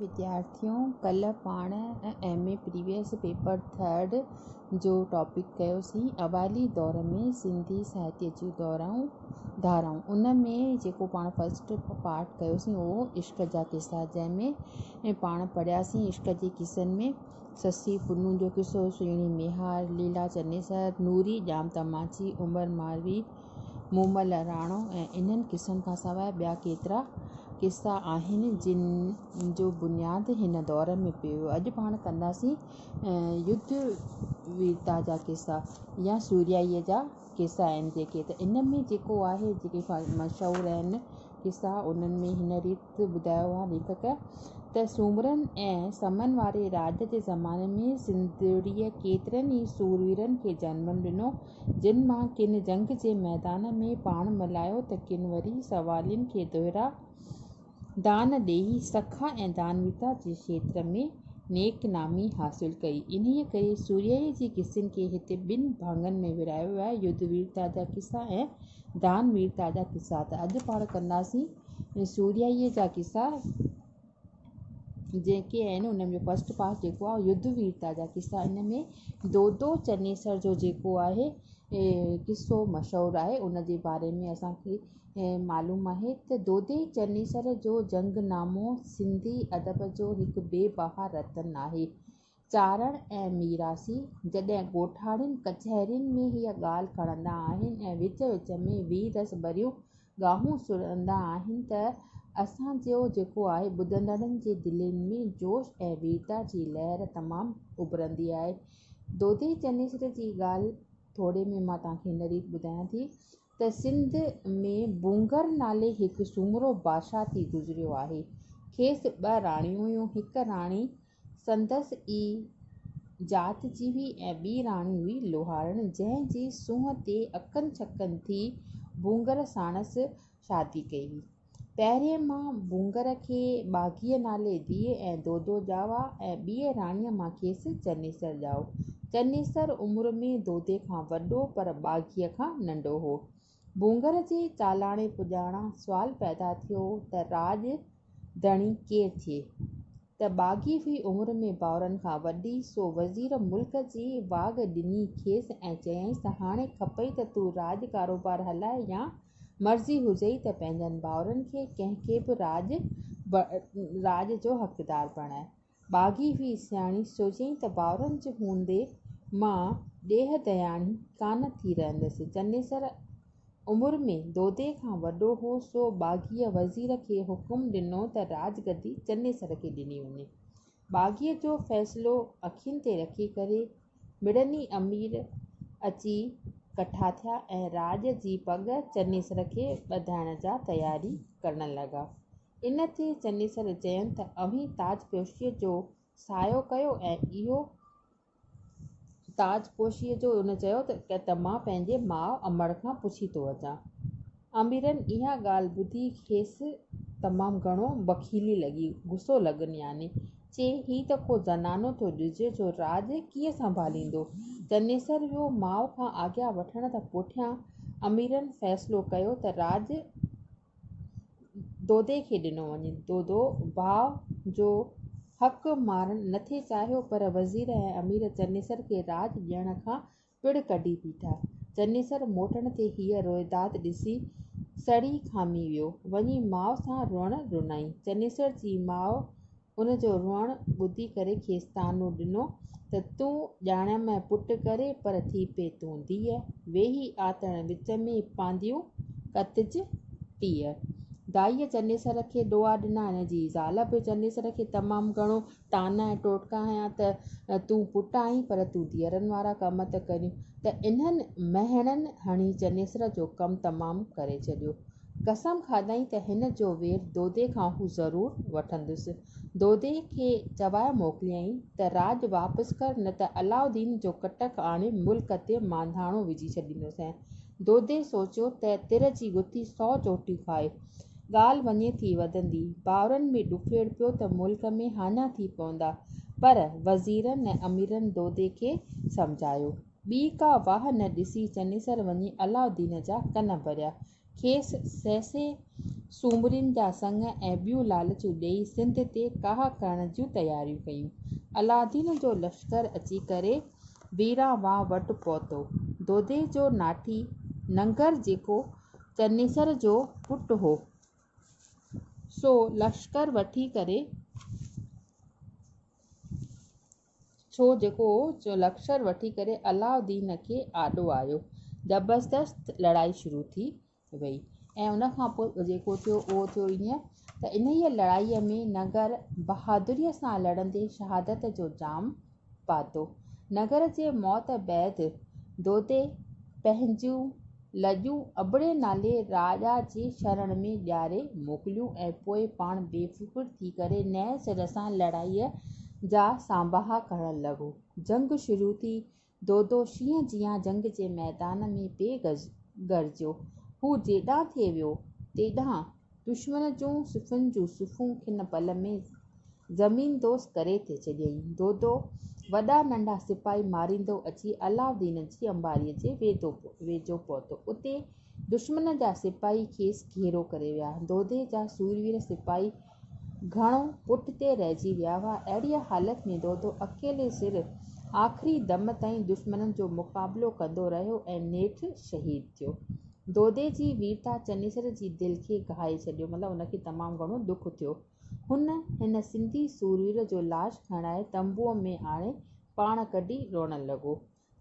وديارٿيو ڪلهه پاڻ M A previous paper third جو ٽاپڪ ڪيوسين اوائلي دور ۾ سنڌي ساهتيه جون دورائون ڌارائون ان ۾ جيڪو پاڻ فرسٽ پارٽ ڪيوسين اهو عشق جا قصا جنهن ۾ پاڻ پڙهياسين عشق جي قصن ۾ سسي پنهون جو قصو سهڻي ميهار ليلا چنيسر نوري ڄام تماچي عمر ماروي مومل راڻو ۽ انهن قصن کان سواء ٻيا ڪيترا قصا آهن جن جو بنياد هن دور ۾ پيو. اڄ پاڻ ڪنداسين يڌ ويرتا جا قصا يا سورهيائيء جا قصا آهن جيڪي ته ان ۾ جيڪو آهي جيڪي مشهور آهن قصا انهن ۾ هن ريت ٻڌايو آهي ليکڪ ته سومرن ۽ سمن واري راڄ جي زماني ۾ سنڌڙيء ڪيترن ئي سورويرن کي جنم ڏنو جن مان ڪن جنگ جي ميدان ۾ پاڻ ملهايو ته ڪن وري سوالين کي دهرا دان ڏيئي سخا ۽ دانويتا جي کيتر ۾ نيڪ نامي حاصل ڪئي. انهيء ڪري سورهيائيء جي قصن کي هتي ٻن ڀاڱن ۾ ورهايو ويو آهي، يڌ ويرتا جا قصا ۽ دان ويرتا جا قصا. ته اڄ پاڻ ڪنداسين سورهيائيء جا قصا. جيڪي آهن انهن جو فرسٽ پارٽ جيڪو آهي يڌ ويرتا جا قصا ان ۾ دودو چنيسر جو جيڪو آهي قصو مشهور آهي ان جي باري ۾ اسان کي معلوم آهي ته دودي چنيسر جو جنگ نامو سنڌي ادب جو هڪ بي بها رتن آهي. چارڻ ۽ ميراسي جڏهن ڳوٺاڻين ڪچهرين ۾ هيء ڳالهه کڻندا آهن ۽ وچ وچ ۾ وير رس ڀريون ڳاهون سڻندا آهن ته اسان جو جيڪو آهي ٻڌندڙن جي دلين ۾ جوش ۽ ويرتا جي لهر تمام اڀرندي آهي. دودي چنيسر جي ڳالهه ٿوري ۾ مان توهان کي هن ريت ٻڌايان ٿي ته سنڌ ۾ ڀونگر نالي هڪ سومرو بادشاهه ٿي گذريو آهي. کيس ٻه راڻيون هيون. هڪ راڻي سندس ئي ذات جي هئي ۽ ٻي راڻي هئي لوهارڻ، جنهن جي سونهن تي اڪن ڇڪن ٿي ڀونگر ساڻس شادي ڪئي هئي. پهرين مان ڀونگر کي ٻاگهيء نالي ڌيء ۽ دودو ڄاوا ۽ ٻيء راڻيء مان کيس چنيسر ڄائو. چنيسر عمر ۾ دودي کان وڏو پر ٻاگهيء کان ننڍو هو. ڀونگر جي چالاڻي پڄاڻان سوال پيدا ٿيو ته راڄ ڌڻي ڪير ٿئي؟ ته ٻاگهي هئي عمر ۾ ڀائرن کان وڏي، سو وزير ملڪ جي واڳ ڏني کيس ۽ چيائينس ته هاڻي کپئي ته تون راڄ ڪاروبار هلاء يا مرضي هجئي ته پنهنجن ڀائرن کي ڪنهن کي به راڄ راڄ جو حقدار بڻاء. ٻاگهي هئي سياڻي، سو چيائين ته ڀائرن جي هوندي مان ڏيهه ڌياڻي ڪانه ٿي رهندس. چنيسر عمر ۾ دودي کان وڏو هو، سو ٻاگهيء وزير کي حڪم ڏنو ته راڄ گدي چنيسر کي ڏني وڃي. ٻاگهيء جو فيصلو اکين تي رکي ڪري مڙني امير اچي ڪٺا ٿيا ۽ راڄ جي پڳ چنيسر کي ٻڌائڻ جا تياري ڪرڻ لڳا. ان تي چنيسر چين ته اوهين تاجپوشيء جو سعيو ڪيو ۽ اهو تاج پوشيء جو هن چيو ته مان پنهنجي ماء امڙ کان پڇي ٿو اچان. اميرن اها ڳالهه ٻڌي کيس تمام گهڻو بخيلي لڳي، غصو لڳن يعني. چي، هي ته ڪو زنانو ٿو ڏسجي جو راڄ ڪيئن سنڀاليندو. چنيسر ويو ماء کان آگيا وٺڻ ته پٺيان اميرن فيصلو ڪيو ته راڄ دودي کي ڏنو وڃي. دودو ڀاء جو حق مارڻ نٿي چاهيو، پر وزير ۽ امير چنيسر کي راڄ ڏيڻ کان پڙ ڪڍي بيٺا. چنيسر موٽڻ تي هيء روئداد ڏسي سڙي کامي ويو. وڃي ماء سان روئڻ رنائين. چنيسر جي ماء ان جو روئڻ ٻڌي ڪري کيس طعنو ڏنو ته تون ڄاڻيم پٽ ڪري پر ٿي پئي تون ڌيء، ويهي آتڻ وچ ۾ پانديون ڪتج ٽيهه. دائيء چنيسر کي ڏوها ڏنا. هن جي زال به چنيسر کي تمام گهڻو طعنا ۽ ٽوٽڪا هنيا ته تون پٽ آهين پر تون ڌيئرن وارا ڪم ته ڪرين ته انهن مهڻن هڻي چنيسر جو ڪم تمام ڪري ڇڏيو. قسم کاڌائين ته هن جو وير دودي کان هو ضرور وٺندس. دودي کي چوائي موڪليائين ته راڄ واپس ڪر نه ته علاؤالدين جو ڪٽڪ آڻي ملڪ تي مانڌاڻو وجهي ڇڏيندوسين. دودي سوچيو ته تر جي ڳٿي سو چوٽيون کائي. ڳالهه وڃي ٿي وڌندي. ڀائرن ۾ ڏڦيڙ پيو ته ملڪ ۾ هاڃا ٿي پوندا. پر وزيرن ۽ اميرن دودي کي سمجهايو. ٻي ڪا واهه نه ڏسي چنيسر وڃي علاؤالدين جا ڪن ڀريا. کيس سهسين سومرين جا سڱ ۽ ٻيون لالچون ڏيئي سنڌ تي ڪاهه ڪرڻ جون تياريون ڪيون. علاؤالدين جو لشڪر اچي ڪري ويران واهه وٽ پهتو. دودي جو ناٺي ننگر جيڪو چنيسر جو پٽ هو، سو لشڪر وٺي ڪري ڇو جيڪو لشڪر وٺي ڪري علاؤالدين کي آڏو آيو. زبردست لڙائي شروع ٿي وئي ۽ ان کان پوء جيڪو ٿيو اهو ٿيو ائين ته انهيء لڙائيء ۾ ننگر بهادريء سان لڙندي شهادت جو جام پاتو. ننگر جي موت بعد دودي پنهنجون لڄون ابڙي نالي راڄا جي شرڻ ۾ ڏياري موڪليون ۽ پوء پاڻ بي فڪر ٿي ڪري نئين سر سان لڙائيء جا سانباها ڪرڻ لڳو. جنگ شروع ٿي. دودو شينهن جيان جنگ جي ميدان ۾ پئي گرجيو. هو جيڏانهن ٿي ويو، تيڏانهن دشمن جون صفن جون صفون کن پل ۾ زمين دوز ڪري ٿي ڇڏيائين. دودو وڏا ننڍا سپاهي ماريندو اچي علاؤالدين جي انباريء جي ويجهو پهتو. اتي دشمن جا سپاهي کيس گهيرو ڪري ويا. دودي جا سوروير سپاهي گهڻو پٺتي رهجي ويا هئا. اهڙيء حالت ۾ دودو اڪيلي سر آخري دم تائين دشمنن جو مقابلو ڪندو رهيو ۽ نيٺ شهيد ٿيو. دودي جي ويرتا چنيسر جي دل کي گهائي ڇڏيو، مطلب هن کي تمام گهڻو ڏک ٿيو. هن هن سنڌي سوروير جو لاش کڻائي تنبوء ۾ آڻي پاڻ ڪڍي روئڻ لڳو.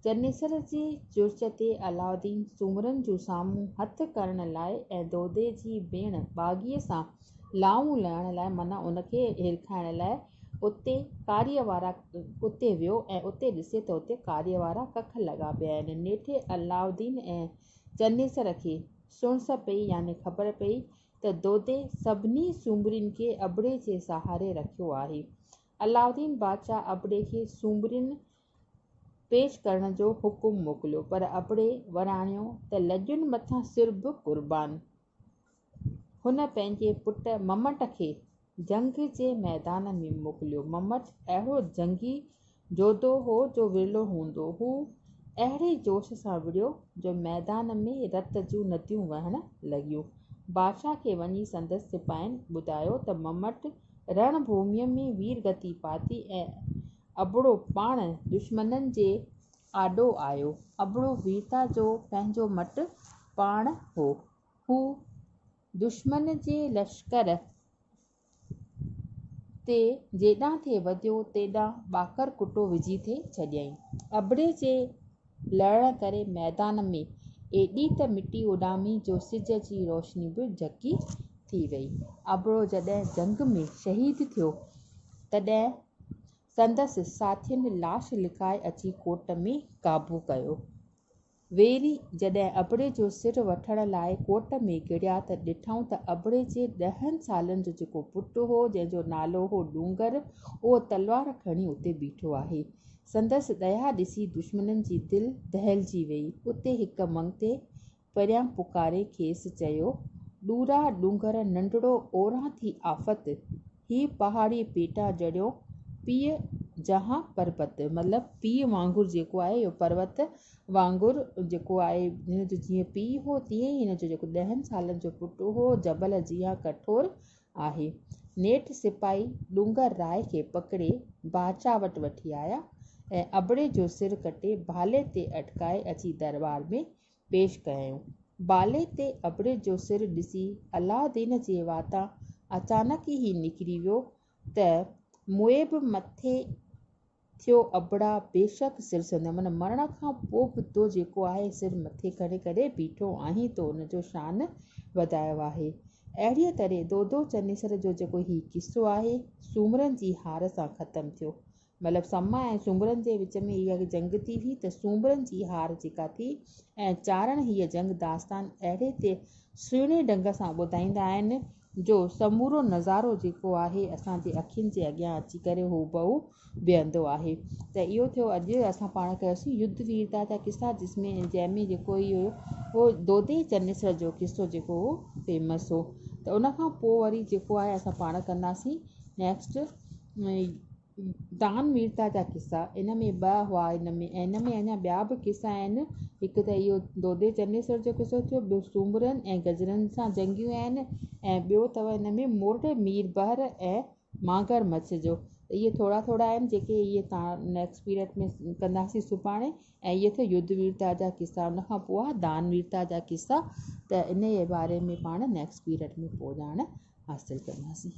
چنيسر جي چرچ تي علاؤالدين سومرن جون سامون هٿ ڪرڻ لاء ۽ دودي جي ڀيڻ ٻاگهيء سان لائون لهڻ لاء معنيٰ ان کي هرکائڻ لاء اتي ڪاريء وارا اتي ويو ۽ اتي ڏسي ته اتي ڪاريء وارا ڪک لڳا پيا آهن. نيٺ علاؤالدين ۽ چنيسر کي سڻس پئي يعني خبر پئي ته دودي سڀني سومرين کي ابڙي جي سهاري رکيو آهي. علاؤالدين بادشاهه ابڙي کي سومرين پيش ڪرڻ جو حڪم موڪليو، پر ابڙي وراڻيو ته لڄن مٿان سر به قربان. هن پنهنجي پٽ ممٽ کي جنگ جي ميدان ۾ موڪليو. ممٽ اهڙو جنگي جوڌو هو جو ورلو هوندو. هو اهڙي جوش سان وڙهيو جو ميدان ۾ رت جون نديون وهڻ لڳيون. بادشاهه کي وڃي سندس سپاهين ٻڌايو ته ممٽ رڻ ڀوميء ۾ وير گتي پاتي ۽ ابڙو پاڻ دشمنن جي آڏو آيو. ابڙو ويرتا جو پنهنجو مٽ پاڻ هو. هو دشمن جي لشڪر تي جيڏانهن ٿي وڌيو، تيڏانهن ٻاڪر ڪٽو وجهي ٿي ڇڏيائين. ابڙي جي لڙڻ ڪري ميدان ۾ ايڏي ته مٽي اڏامي جو سج جي روشني به جهڪي ٿي وئي. ابڙو جڏهن جنگ ۾ شهيد ٿيو، تڏهن سندس ساٿين لاش لڪائي اچي ڪوٽ ۾ قابو ڪيو. ويري جڏهن ابڙي جو سر وٺڻ لاء ڪوٽ ۾ گهڙيا ته ڏٺائون ته ابڙي جي ڏهن سالن جو جيڪو پٽ هو، جنهن جو نالو هو ڏونگر، اهو تلوار کڻي اتي بيٺو آهي. سندس ديا ڏسي دشمنن جي دل دهلجي ويئي. اتي هڪ منگتي پريان پڪاري کيس چيو، ڏورا ڏونگر ننڍڙو اوران ٿي آفت، هي پهاڙي پيٽان جڙيو پيء جهان پربت مطلب پيء وانگر جيڪو آهي اهو پروت وانگر جيڪو آهي هن جو جيئن پيء هو تيئن ئي هن جو جيڪو ڏهن سالن جو پٽ هو جبل جيان ڪٺور آهي. نيٺ سپاهي ڏونگر راء کي پڪڙي بادشاهه وٽ وٺي آيا ۽ ابڙي جو سر ڪٽي ڀالي تي اٽڪائي اچي درٻار ۾ پيش ڪيائون. بالي تي ابڙي جو سر ڏسي علاؤالدين جي واتان اچانڪ ئي نڪري ويو ته موئي به مٿي ٿيو ابڙا بيشڪ سر سندء معنيٰ مرڻ کان پوء به تو جيڪو آهي سر مٿي کڻي ڪري بيٺو آهين تو ان جو شان وڌايو آهي. اهڙيء طرح دودو چنيسر جو جيڪو هي قصو آهي سومرن جي هار سان ختم ٿيو. مطلب سما ۽ سومرن جي وچ ۾ اها جنگ ٿي هئي ته سومرن جي هار جيڪا ٿي ۽ چارڻ هيء جنگ داستان اهڙي تي سهڻي ڍنگ سان ٻڌائيندا آهن جو سمورو نظارو جيڪو آهي اسان جي اکين جي اڳيان اچي ڪري هوبهو بيهندو آهي ته اهو ٿيو اڄ اسان پاڻ ڪيوسين يڌ ويرتا جا قصا جس ۾ جنهن ۾ جيڪو اهو هو دودي چنيسر جو قصو جيڪو هو فيمس هو ته ان کان پوء وري جيڪو آهي اسان پاڻ ڪنداسين نيڪسٽ. دان ويرتا جا قصا، ان ۾ ٻه هئا ان ۾ ۽ ان ۾ اڃا ٻيا به قصا آهن. هڪ ته اهو دودي چنيسر جو قصو ٿيو، ٻيو سومرن ۽ گجرن سان جنگيون آهن ۽ ٻيو اٿو ان ۾ مورڙي ميربحر ۽ مانگر مڇ جو. ته اهي ٿورا ٿورا آهن جيڪي اهي توهان نيڪسٽ پيريڊ ۾ ڪنداسين سڀاڻي. ۽ اهي ٿيا يڌ ويرتا جا قصا، ان کان پوءِ آهي دان ويرتا جا قصا. ته ان جي باري ۾ پاڻ نيڪسٽ پيريڊ ۾ پوءِ ڄاڻ حاصل ڪنداسين.